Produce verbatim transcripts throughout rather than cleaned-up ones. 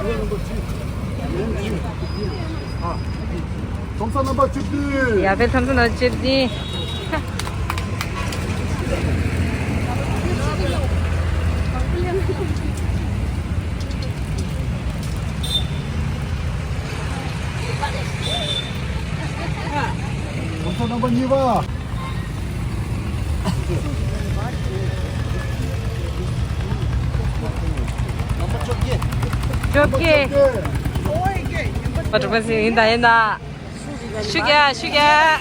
ཁྲོམ་ས་རྣམ་པ་བཅུ་བདུན། ཡ་ཕེ་ཁྲོམ་ས་རྣམ་པ་བཅུ་བདུན། ཁྲོམ་ས་རྣམ་པ་གཉིས་པ། བཅོ་བརྒྱད། བཅོ་བརྒྱད། ཡིན་ད་ཡིན་ད། ཤུ་རྒྱ་ཤུ་རྒྱ། ཨེ།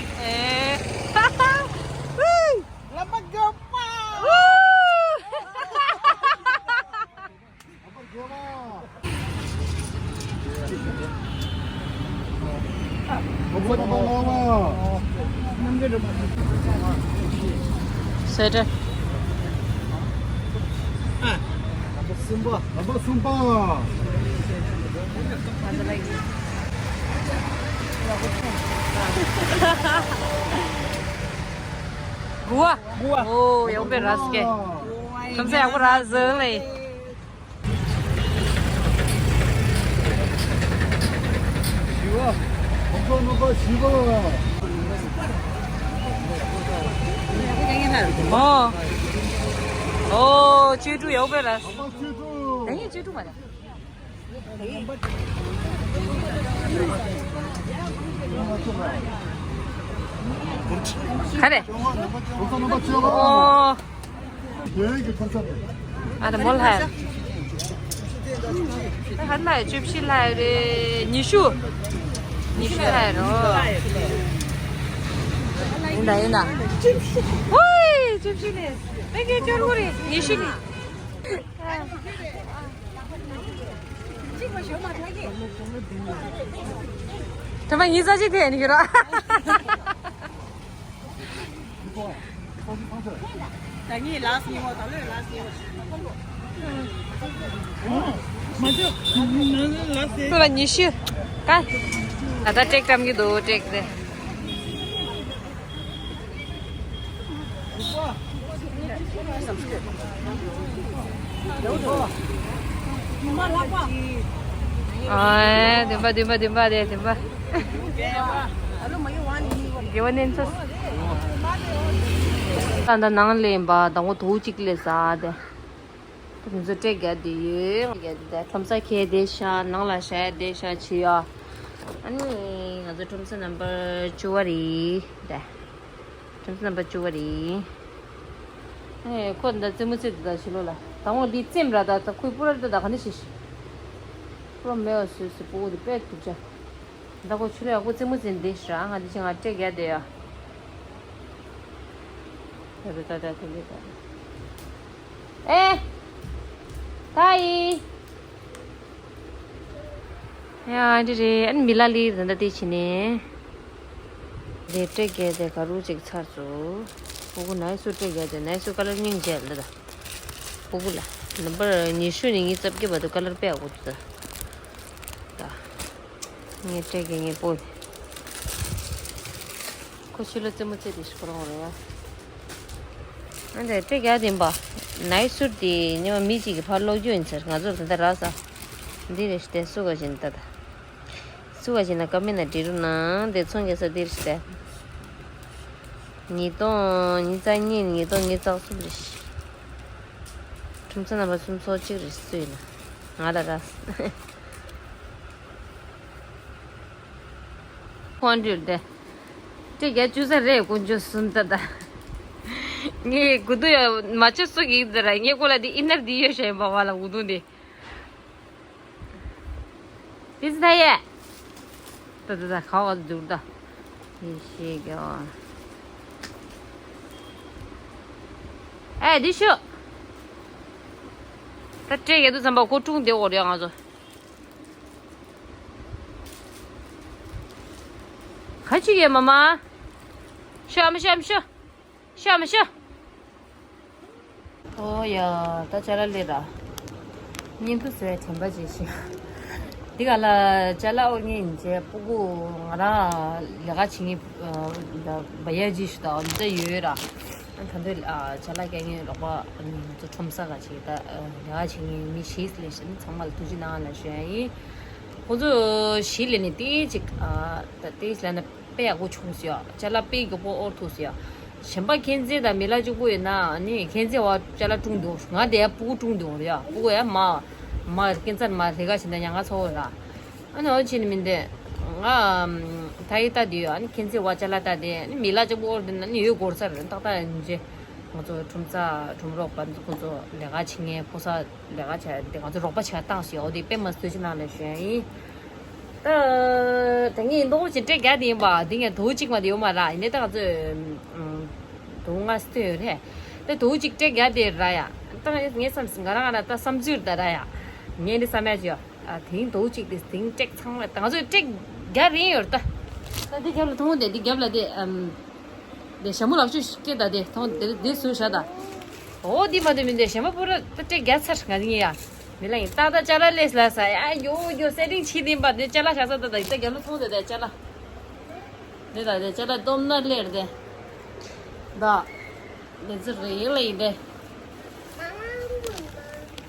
ལམ་པ་རྒྱབ་པ། སེ་ཏྲ། ནམ་པ་གསུམ་པ། ནམ་པ་གསུམ་པ། དགུ་བ། དགུ་བ། ཨོ་ཡག་པོ་རག་སོང་། ཁྲོམ་ས་ཡག་པོ་རག་སོང་ལེ། བཞི་བ། ཁོང་ཚོ་རྣམ་པ་བཞི་བ། ཨོ། ཨོ་བཅུ་དྲུག་ཡག་པོ་རག་སོང་། ད་ངས་བཅུ་དྲུག་མ་རེད། ག་རེ། ཨོ། ཨ་ནི་མོ་ལྷ། ད་ག་ལྷ་བཅུ་བཞི་ལྷ་རེད། ཉི་ཤུ། ཉི་ཤུ་ལྷ་རོ། ཡིན་ད་ཡིན་ད། ཧོའི་བཅུ་བཞི་ནས་ད་གའི་སྐྱོར་དགོས་རེད་ཉི་ཤུ་ནས། ཁྲོམ་པ་ཉི་ཤུ་རྩ་གཅིག་ཐེན་ཡོད་ར། ད་ངས་ལགས་ཉི་མ་ད་ལོས་ལགས་ཉི་མ། ཁོ་ལ་ཉི་ཤུ། ཀ་ད་ཏྲེག་བཀྲམ་གྱི་འདུག་ཏྲེག་རེད། ཨ་བདུན་པ་བདུན་པ་བདུན་པ་རེད་བདུན་པ། དགེ་བ་ནན་ཚོ། ད་ད་ནང་ལེན་པ་དང་པོ་དོ་གཅིག་ལས་ཟ་དེ། ང་ཚོ་སྤྲད་རྒྱ་དེ་ཡོད། རྒྱ་དེ་ཁྲོམ་ས་ཁེ་དེ་ཤ་ནང་ལ་ཤ་དེ་ཤ་ཆི་ཡ། ཨ་ནི་ང་ཚོ་ཁྲོམ་ས་ནམ་པར་བཅུ་བ་རེད་དེ། ཁྲོམ་ས་ནམ་པར་བཅུ་བ་རེད། ཨེ་ཁོ་འདི་རྩེད་མོ་རྩེད་དེ་ད་ཕྱི་ལོགས་ལ་དང་པོ་འདི་རྩེམ་ར་ད་ད་ཁོའི་པུ་ར་ར་ད་ག་འདྲ་ཞིག་ཞིག་པུ་ར་མེ་བ་སུ་སུ་པུ་གུ་དེ་པད་ཐུབ་ཅག་ད་ཁོ་ཆུ་ལ་ཡག་པོ་རྩེད་མོ་རྩེད་འདི་ཤ་ང་འདི་ཅི་ང་སྤྲད་རྒྱ་དེ་ཡ། ད་ད་ད་ད་དེ་འདི་ད། ཨེ། ད་ཡི། ཡ་འདི་རེད་ཨན་མི་ལ་ལི་རེད་ད་དེ་ཕྱི་ནས། དེ་སྤྲད་རྒྱ་དེ་ག་རུ་ཅིག་ཚར་སོང་། སྤུ་གུ་ནའི་སུ་སྤྲད་རྒྱ་དེ་ནའི་སུ་ཀ་ལར་སྙིང་རྗེ་ལ་ད། སྤུ་གུ་ལ། ནམ་པར་ཉི་ཤུ་ནས་ཉི་ཤུ་རྩ་བརྒྱད་བར་དུ་ཀ་ལར་དཔེ་ཡག་པོ་འདུག་ད། ད། ངས་སྤྲད་རྒྱ་ངས་སྤུ། ཁོ་ཕྱི་ལོ་རྩེད་མོ་རྩེ་དེ་ཤི་ཁོ་རང་རེད་ཡ། ཨ་འདྲ་སྤྲད་རྒྱ་དེ་ཡིན་པ། ནའི་སུར་དེ་ཉི་མ་མི་གཅིག་གི་ཕར་ལོག་རྒྱུ་ཡིན་ཟེར་ང་ཚོར་ད་ལྟ་རག་ས། འདི་རེད་ཤི་དེ་སུ་ག་བཞིན་ད་ད། སུ་བ་ཞིག་ན་ཀ་མེད་ན་འབྲི་རུ་ནང་དེ་ཚོང་རྒྱག་ས་འདིར་ཞིག་ཉིས་སྟོང་ཉི་ཤུ་རྩ་གཉིས་ཉིས་སྟོང་ཉི་ཤུ་རྩ་གསུམ་རེད། ཁྲོམ་ས་རྣམ་པ་གསུམ་ཚོགས་གཅིག་རེད་སུ་ཡིན་ན་ང་ལ་ར། ཁོང་འདྲུད་དེ། སྤྲད་རྒྱ་བཅུ་ས་རེད་དཀོན་མཆོག་གསུམ་ད་ད། ངས་དགུ་དུ་ཡ་མ་ཆོད་སུ་གིས་ད་ར་ངས་ཁོ་ལ་འདི་ཨི་ནར་འདི་ཡོད་ཤེས་པ་བ་ལ་དགུ་དུ་འདི། དེ་ཚོ་ད་ཡས། ད་ད་ད་ག་བ་འདུག་ད། ཡེ་ཤེས་ཀྱི་ཨ། ཨེ་འདི་ཤོད། ད་སྤྲད་ཡས་དུ་ཙམ་པ་ཁོ་ཀྲུང་དེ་འོ་རེད་ང་ཚོ། ག་ཅི་ཡས་མ་མ། ཤོད་ཨ་མ་ཤོད་ཨ་མ་ཤོད། ཤ་མ་ཤ། ཨོ་ཡ། ད་ཅ་ལག་སླེབས་ར། བརྙན་ཐུང་བཟོ་བའི་དྲན་པ་བརྗེད་ཤག་འདི་ག་ལ་ཅ་ལག་དབོར་མཁན་ཡིན་ཅེས་སྤུ་གུ་ང་རང་ལས་ཀ་བྱེད་མཁན་བ་ཡ་ཇི་ཞུ་དང་འདི་ཡོད་ར། ད་དུང་ཅ་ལག་སྐྱེལ་མཁན་རོགས་པ་ང་ཚོ་ཁྲོམ་ས་ག་ཅིག་ད་ལས་ཀ་བྱེད་མཁན་མི་བཞི་སླེབས་ཤག་ཚང་མ་ལ་ཐུགས་རྗེ་གནང་ལ་ཞུ་ཡ་ཡིན། ཁོང་ཚོ་བཞི་སླེབས་ནས་ཏིག་ཅིག་ད་ཏིག་ལབ་ན་དཔེ་ཡག་པོ་བྱུང་ཟེར་ཡ། ཅ་ལག་དཔེ་མགྱོགས་པོ་དབོར་ཐུབ་ཟེར་ཡ། གཞན་པ་མཁྱེན་བརྩེ་དང་མི་ལ་གཅིག་པུ་ཡོད་ན་ཨ་ནི་མཁྱེན་བརྩེ་བ་ཅ་ལག་སྲུང་འདུག་ང་དེ་ཡ་སྤུ་གུ་སྲུང་འདུག་རེད་ཡ། སྤུ་གུ་ཡ་མ་མ་སྐྱེ་ཚར་མ་རེ་ག་བྱེད་ན་ཉང་ང་ཚོ་ར། ཨ་ནི་འོ་ཅི་ནི་མིན་དེ། ང་ད་ཡི་ལྟ་དེ་ཡོད། ཨ་ནི་མཁྱེན་བརྩེ་བ་ཅ་ལག་ལྟ་དེ་ཨ་ནི་མི་ལ་གཅིག་པུ་དབོར་དེ་ན་ནི་ཡོད་སྐོར་ས་རེད། ཏག་ཏག་ཡིན་ཅེ། ང་ཚོ་ཁྲོམ་ས་ཁྲོམ་རོགས་པ་ཁོ་ཚོ་ལས་ཀ་བྱེད་མཁན་ཕོ་གསར་ལས་ཀ་བྱེད་དེ་ང་ཚོ་རོགས་པ་བྱེད་བཏང་ཞིག་འོ་དེ་དཔེ་མ་སྲིད་ཐུགས་རྗེ་གནང་ལ་ཞུ་ཡ་ཡིན། ད་དེ་ངས་མདོག་ཅིག་སྤྲད་རྒྱག་དེ་ཡིན་པ་དེ་ངས་དོ་གཅིག་མ་དེ་ཡོད་མ་ར་ཡིན་ནས་ད་ང་ཚོ་དོ་ལྔ་སྟོན་ཡོད་རེད། ད་དོ་གཅིག་སྤྲད་རྒྱག་དེ་ར་ཡ། ད་ངས་བསམ་ང་རང་ང་རང་ད་བསམ་ཚུལ་ད་ར་ཡ། ངས་འདི་བསམ་ཡ་ཅིག་ཡོད། ཨ་དེང་དོ་གཅིག་དེ་དེང་སྤྲད་ཚང་མ་ད་ང་ཚོས་སྤྲད་རྒྱག་རིན་ཡོད་ད། ད་འདི་རྒྱབ་ལ་མཐོང་དེ་འདི་རྒྱབ་ལ་དེ་ཨམ། དེ་ཞྭ་མོ་ལག་ཤུ་སྐྱེ་ད་དེ་མཐོང་དེ་དེ་བཟོས་བཞག་ད། འོ་འདི་མ་དེ་མིན་དེ་ཞྭ་མོ་པུ་ར་ད་སྤྲད་རྒྱག་ཚར་ང་འདི་ངས་ཡ། མི་ལ་ཡིན་ཏག་ཏག་ཅ་ལག་ལས་ལ་ས་ཡ་ཡོ་ཡོ་སེ་ཏིང་ཆི་དིན་པ་དེ་ཅ་ལག་བཞག་ས་ད་ད་ད་རྒྱབ་ལ་མཐོང་དེ་དེ་ཅ་ལག་དེ་ད་དེ་ཅ་ལག་སྟོབས་ན་ལེར་དེ་ད། ལེ་ཙི་རེད་ལ་ཡིན་ཏེ།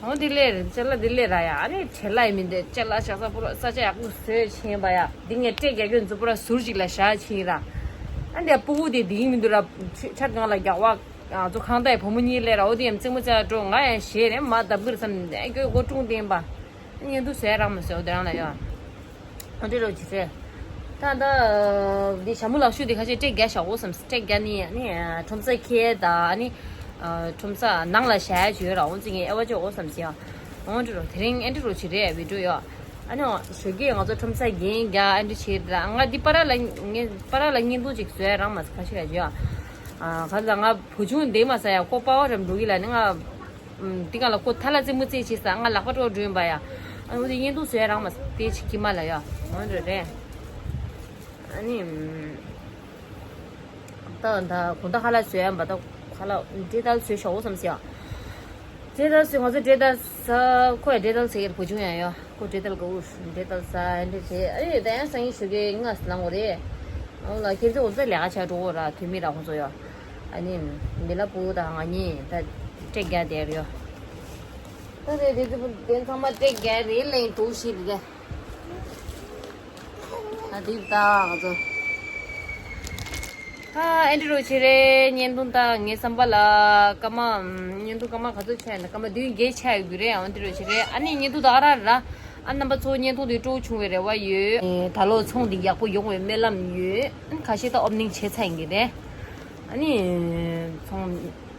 འོ་འདི་ལས་ཅ་ལག་འདི་ལས་ར་ཡ། ཨ་ནི་བྲེལ་ལ་ཡིན་མིན་ཏེ་ཅ་ལག་བཞག་ས་པུ་ར་ས་ཆ་ཡག་པོ་བཟོས་ཕྱིན་པ་ཡ། འདི་ངས་སྤྲད་རྒྱག་རྒྱུ་ཚོ་པུ་ར་ཟུར་ཅིག་ལ་བཞག་ཕྱིན་ར། ཨ་འདི་སྤུ་གུ་དེ་འདི་ཡིན་མི་འདུག་ར། ཆ་སྒང་ལ་རྒྱག་པ། ང་ཚོ་ཁང་བདག་བུ་མོ་གཉིས་སླེབས་ར། འོ་དེ་ཡང་རྩེད་མོ་རྩེ་ཡ་འགྲོ། ང་ཡང་ཞེད་རེད་མ་བརྡབ་གི་རེད་བསམ་ནས་ཨ་ཁྱོད་སྒོ་ཀྲུང་བསྟན་པ། བརྙན་ཐུང་བཟོས་རག་མ་བཟོས་འོ་དེ་རང་ལ་ཡོད། ཨ་འདྲི་རོགས་བྱེད་ཚེ། ད་ད་འདི་ཞྭ་མོ་ལག་ཤུ་འདི་ཁ་ཤས་སྤྲད་རྒྱག་བཞག་འོ་བསམ། སྤྲད་རྒྱག་ནི་ཨ་ནི་ཁྲོམ་ས་ཁྱེར་ད་ཨ་ནི་ཁྲོམ་ས་ནང་ལ་བཞག་ཡ་བྱོས་ར། འོ་ཙི་ངས་ཨེ་བ་ཅོ་འོ་བསམ་ཟེར་ཡ། འོ་འདྲི་རོགས་དེ་རིང་ཨེ་འདྲི་རོགས་བྱེད་རེད་བི་ཌིའོ་ཡོད། ཨ་ནི་ཞོགས་ཀས་ང་ཚོ་ཁྲོམ་ས་རྒྱན་རྒྱག་ཨེ་འདྲི་བྱེད་ར། ང་འདི་པ་ར་ལ་ངས་པ་ར་ལ་བརྙན་ཐུང་ཅིག་བཟོས་རག་མ་ཁ་ཤས་ཡ་བྱོས་ཡ། ག་ལ་ང་བུ་ཆུང་འདེམ་མ་ས་ཡ་ཁོ་པ་བ་རེམ་འགྲོ་གི་ལ་ནི་ང་། ཨམ། དེ་ག་ལ་ཁོ་ཐ་ལ་རྩེད་མོ་རྩེད་བྱེད་ས་ང་ལག་པ་སྤྲོ་འགྲོ་ཡིན་པ་ཡ། ཨ་འོ་དེ་བརྙན་ཐུང་བཟོས་རག་མ་དེ་ཅིག་ཁྱི་མ་ལ་ཡ། འོ་འདྲ་རེད། ཨ་ནི། ད་ད་གོང་ད་ཁ་ལག་བཟོས་ཡ་འབའ་ད་ཁ་ལག་འབྲས་དལ་བཟོས་ཤོག་འོ་བསམ་སི་ཡ། འབྲས་དལ་བཟོས་ང་ཚོ་འབྲས་དལ་ས་ཁོ་ཡ་འབྲས་དལ་ཟེར་གྱི་བུ་ཆུང་ཡ་ཡ། ཁོ་འབྲས་དལ་ག་འུ་འབྲས་དལ་ས་འབྲས་བྱས་ཨ་ཡོད་ད་ཡང་སང་ཉིན་ཞོགས་ཀས་ང་ལངས་འོ་རེད། འོ་ལ་ཁྱེད་ཚོ་འོ་ཚོ་ལས་ཀ་བྱ་འགྲོ་འོ་ར་དུས་མི་ར་ཁོང་ཚོ་ཡ། ཨ་ནི་མི་ལ་བུ་དང་ང་གཉིས་ད་སྤྲད་རྒྱག་བསྡད་ཡོད། ད་རེད་རེད་དེ་བུ་དེ་ཚང་མ་སྤྲད་རྒྱག་རེད་ལེན་འདུག་ཤི་རེད། ད་དེ་ད་ང་ཚོ་ཨ་ཨེ་འདྲི་རོ་ཆེ་རེད། བརྙན་ཐུང་ད་ངའི་བསམ་པ་ལ་སྐར་མ་བརྙན་ཐུང་སྐར་མ་ག་ཚོད་ཆགས་ཡིན་ན་སྐར་མ་བདུན་བརྒྱད་ཆགས་ཡོད་རེད། ཨེ་འདྲི་རོ་ཆེ་རེད། ཨ་ནི་བརྙན་ཐུང་ད་ག་ར་ར། ཨ་རྣམ་པ་ཚོ་བརྙན་ཐུང་འདི་སྤྲོ་བོ་བྱུང་བའི་རེ་བ་ཡོད། ཨེ་ད་ལོ་ཚོང་འདི་ཡག་པོ་ཡོང་བའི་སྨོན་ལམ་ཡོད། ཨ་ཁ་ཤས་ད་ཨོབ་ནིང་བྱས་ཚར་ཡིན་གྱི་རེད། ཨ་ནི་ཚོང་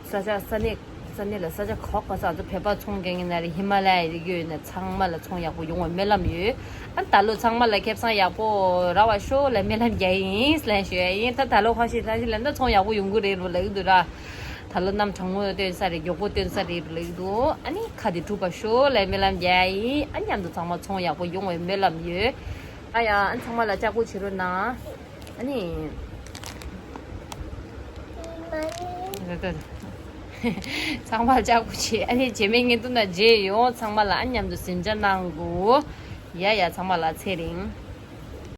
ས་ཆ་ས་གནས་ས་གནས་ལ་ས་ཆ་ཁག་པ་ས་ཚོ་བོད་པ་ཚོང་རྒྱག་མཁན་ན་རེད། ཧི་མ་ལ་ཡའི་རིགས་ཡོད་ན་ཚང་མ་ལ་ཚོང་ཡག་པོ་ཡོང་བའི་སྨོན་ལམ་ཡོད། ཨ་ད་ལོ་ཚང་མ་ལ་ཁེ་བཟང་ཡག་པོ་རག་པ་ཤོག་ལ་སྨོན་ལམ་རྒྱག་ཡིན་ལན་ཞུ་ཡ་ཡིན། ད་ད་ལོ་ཁ་ཤས་ད་ཤི་ལན་ད་ཚོང་ཡག་པོ་ཡོང་གི་རེད་རོ་ལབ་ཀྱི་འདུག་ར། ད་ལོ་གནམ་གྲང་མོ་སྟོན་ས་རེད། མགྱོགས་པོ་སྟོན་ས་རེད་ལབ་ཀྱི་འདུག་ཨ་ནི་ཁ་དེ་གྲུབ་པ་ཤོག་ལ་སྨོན་ལམ་རྒྱག་ཡ་ཡིན། ཨ་མཉམ་དུ་ཚང་མ་ཚོང་ཡག་པོ་ཡོང་བའི་སྨོན་ལམ་ཡོད། ཨ་ཡ་ཨ་ཚང་མ་ལ་ལྕགས་པོ་བྱེད་རོགས་གནང་། ཨ་ནི། ཚང་མ་ལ་ལྕགས་པོ་བྱེད། ཨ་ནི་རྗེས་མའི་བརྙན་ཐུང་ནང་མཇལ་ཡོང་། ཚང་མ་ལ་ཨ་མཉམ་དུ་གཟིམ་འཇག་གནང་དགོས། ཡ་ཡ་ཚང་མ་ལ་ཚེ་རིང་།